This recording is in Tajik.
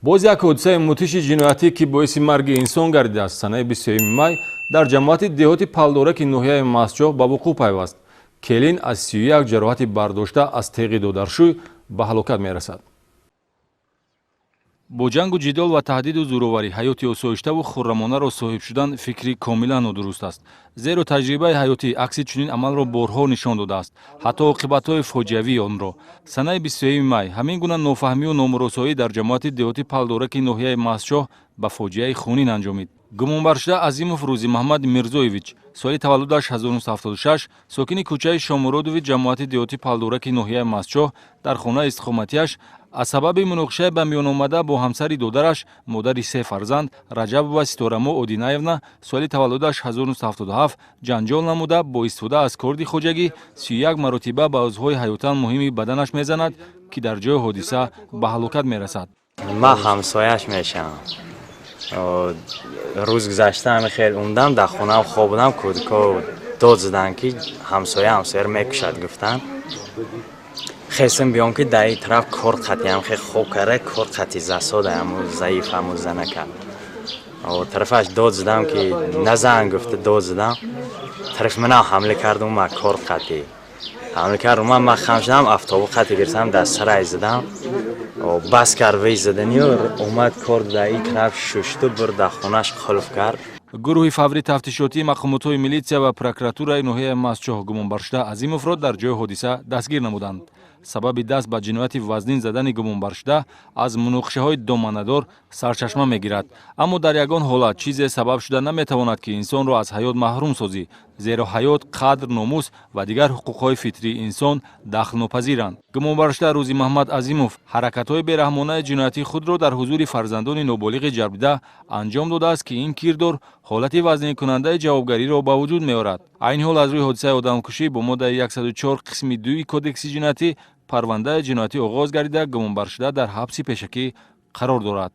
Боз як ҳодисаи мудҳиши ҷиноятӣ, ки боиси марги инсон гардидааст, санаи 23 май дар ҷамоати деҳоти Палдораки ноҳияи Мастчоҳ ба вуқӯъ пайваст. Келин аз 31 ҷароҳати бардошта аз теғи додаршӯй ба ҳалокат мерасад. Бо ҷангу ҷидол ва таҳдиду зӯроварӣ ҳаёти осоиштаву хуррамонаро соҳиб шудан фикри комилан нодуруст аст, зеро таҷрибаи ҳаётӣ акси чунин амалро борҳо нишон додааст, ҳатто оқибатҳои фоҷиавии онро. Санаи 23 май ҳамин гуна нофаҳмию номуросоӣ дар ҷамоати деҳоти Палдораки ноҳияи Мастчоҳ ба фоҷиаи хунин анҷомид. Гумонбаршуда Азимов Рӯзимаҳмад Мирзоевич, соли таваллудаш 1976, сокини кӯчаи Шомуродови ҷамоати деҳоти Палдораки ноҳияи Мастчоҳ, дар хонаи истиқоматиаш аз сабаби муноқишае ба миён омада бо ҳамсари додараш, модари се фарзанд Раҷабова Ситорамо Одинаевна, соли таваллудаш 1977, ҷанҷол намуда, бо истифода аз корди хоҷагӣ 31 маротиба ба узвҳои ҳаётан муҳими баданаш мезанад, ки дар ҷои ҳодиса ба ҳалокат мерасад. Ман ҳамсояш мешавам. Рӯз гузашта ҳами хел умдам, дар хонаам хоб будам, кӯдако дод заданд, ки ҳамсоя ҳамсояро мекушад, гуфтанд. Хестам биём, ки дар ин тараф корд қатиам хел хоб карда, корд қати засода ҳаму заиф, ҳаму занака. Тарафаш дод задам, ки назан, гуфта дод задам. Тарафи манам ҳамла кард, омад, корд қатӣ ҳамла кард, омад. Ман хам шудам, автобус қати гирифтам, дар сарай задам, бас кард вей заданию, омад, корд дар ин тараф шушту бурд, дар хонаш қулф кард. Гурӯҳи фаври тафтишотии мақомотҳои милитсия ва прокуратураи ноҳияи Мастчоҳ гумонбаршуда Азимовро дар ҷои ҳодиса дастгир намуданд. Сабаби даст ба ҷинояти вазнин задани гумонбаршуда аз муноқишаҳои доманадор сарчашма мегирад. Аммо дар ягон ҳолат чизе сабаб шуда наметавонад, ки инсонро аз ҳаёт маҳрум созӣ, зеро ҳаёт, қадр, номус ва дигар ҳуқуқҳои фитрии инсон дахлнопазиранд. Гумонбаршуда Рӯзимаҳмад Азимов ҳаракатҳои бераҳмонаи ҷиноятии худро дар ҳузури фарзандони ноболиғи ҷалбдида анҷом додааст, ки ин кирдор ҳолати вазнинкунандаи ҷавобгариро ба вуҷуд меорад. Айни ҳол аз рӯи ҳодисаи одамкушӣ бо моддаи 104 қисми 2 Кодекси ҷиноятӣ парвандаи ҷиноятӣ оғоз гардида, гумонбаршуда дар ҳабси пешакӣ қарор дорад.